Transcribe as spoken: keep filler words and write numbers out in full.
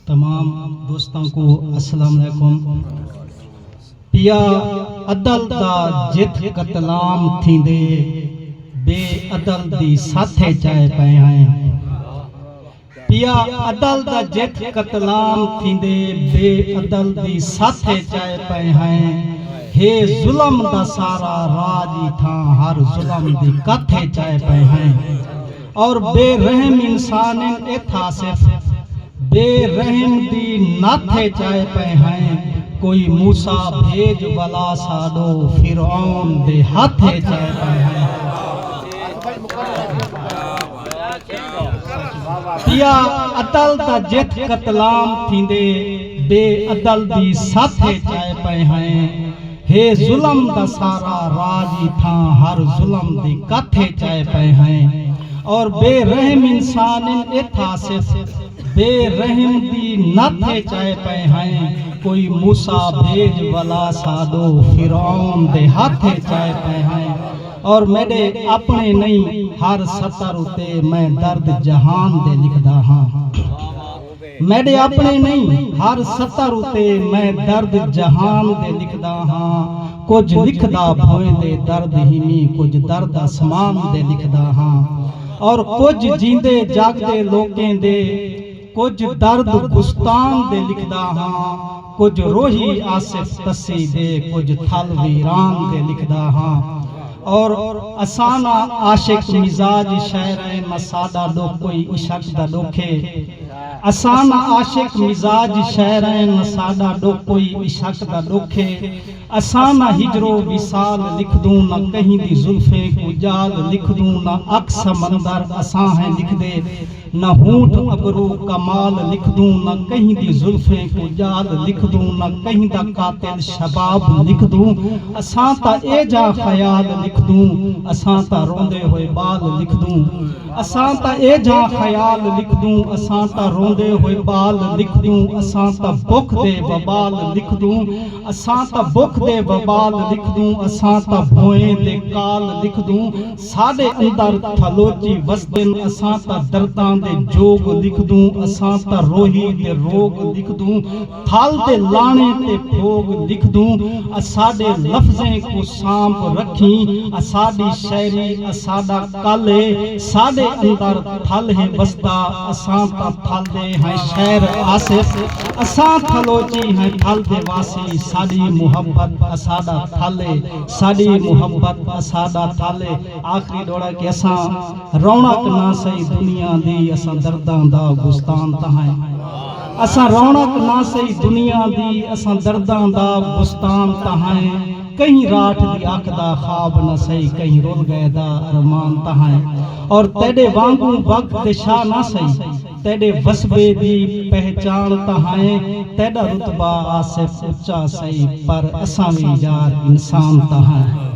تمام دوستاں کو السلام علیکم۔ پیا عدل دا جتھ قتلام تھیندے، بے عدل دی ساتھے چائے پئے ہیں۔ پیا عدل دا جتھ قتلام تھیندے، بے عدل دی ساتھے چائے پئے ہیں۔ ہے ظلم دا سارا راج ای تھاں، ہر ظلم دی کتھے چائے پئے ہیں۔ اور بے رحم انسان ان اتھ آصف، بے رحم دی ناتھے چائے پئے ہیں۔ کوئی موسیٰ بھیج ولا ساڈو، فرعون دے ہاتھے چائے پئے ہیں۔ پیا عدل دا جتھ قتلام تھیندے، بے عدل دی ساتھے چائے پئے ہیں۔ ہے ظلم دا سارا راج ای تھاں، ہر ظلم دی کتھے چائے پئے ہیں۔ اور بے رحم انسان ان اتھ آصف، بے رحم دی ناتھے چائے پئے ہیں۔ کوئی موسیٰ بھیج ولا ساڈو، فرعون دے ہاتھے چائے پئے ہیں۔ اور میڈے اپنے نہیں، ہر سطر اتے میں درد جہان دے لکھدا ہاں۔ میڈے اپنے نہیں، ہر سطر اتے میں درد جہان دے لکھدا ہاں۔ کجھ لکھدا بھوئیں دے درد ہیمی، کجھ درد اسمان دے لکھدا ہاں۔ اور کجھ جیندے جاگدے لوکیں دے، کجھ درد گستان دے لکھدا ہاں۔ کجھ روہی آصف تسی دے، کجھ تھل ویران دے لکھدا ہاں۔ اور اساں نہ عاشق مزاج شاعر ہیں، نہ ساڈا ڈکھ کوئی عشق دا ڈکھ ہے۔ اساں نہ عاشق مزاج شاعر ہیں، نہ ساڈا ڈکھ کوئی عشق دا ڈکھ ہے۔ اساں نہ ہجر و وصال لکھدوں، نہ کہیں دی زلفیں کوں ڄال لکھدوں، نہ اکھ سمندر اساں ہیں لکھدے، نہ ہونٹ ابرو کمال لکھدوں، نہ کہیں دی زلفیں کوں ڄال لکھدوں، نہ کہیں دا قاتل شباب لکھدوں۔ اساں تاں ایجھا خیال لکھدوں، اساں تاں روندے ہوئے ٻال لکھدوں۔ اساں تاں ایجھا خیال لکھدوں، اساں تاں روندے ہوئے ٻال لکھدوں، اساں تاں بکھ دے وبال لکھدوں، اساں تاں بکھ دے وبال لکھدوں، اساں تاں بھوئیں دے کال لکھدوں۔ ساڈے اندر تھلوچی وسدن، اساں تاں درداں دے جوگ لکھدوں، اساں تاں روہی دے روگ لکھدوں۔ تھل دے لاݨے تے پھوڳ لکھدوں، اساݙے لفظیں کوں سانبھ رکھیں، اساݙی شاعری اساݙا کل اے، ساݙے اندر تھل ہے وسدا، اساں تاں تھل دے ہیں شاعر آصف، اساں تھلوچی ہیں تھل دے واسی، ساݙی محبت اساݙا تھل اے، ساݙی محبت اساݙا تھل اے۔ آخری ݙوہڑا کہ اساں رونق نہ سہی دنیا دی، اساں درداں دا گستان تاں ہیں۔ اساں رونق نہ سہی دنیا دی، اساں درداں دا گستان تاں ہیں۔ کہیں راٹھ دی اکھ دا خواب نہ سہی، کہیں رل ڳئے دا ارمان تاں ہیں۔ اور تیݙے وانگوں وقت دے شاہ نہ سہی، تیݙے وسبے دی پہچان تاں ہیں۔ تیݙا رتبہ آصف اچا سہی، پر اساں وی یار انسان تاں ہیں۔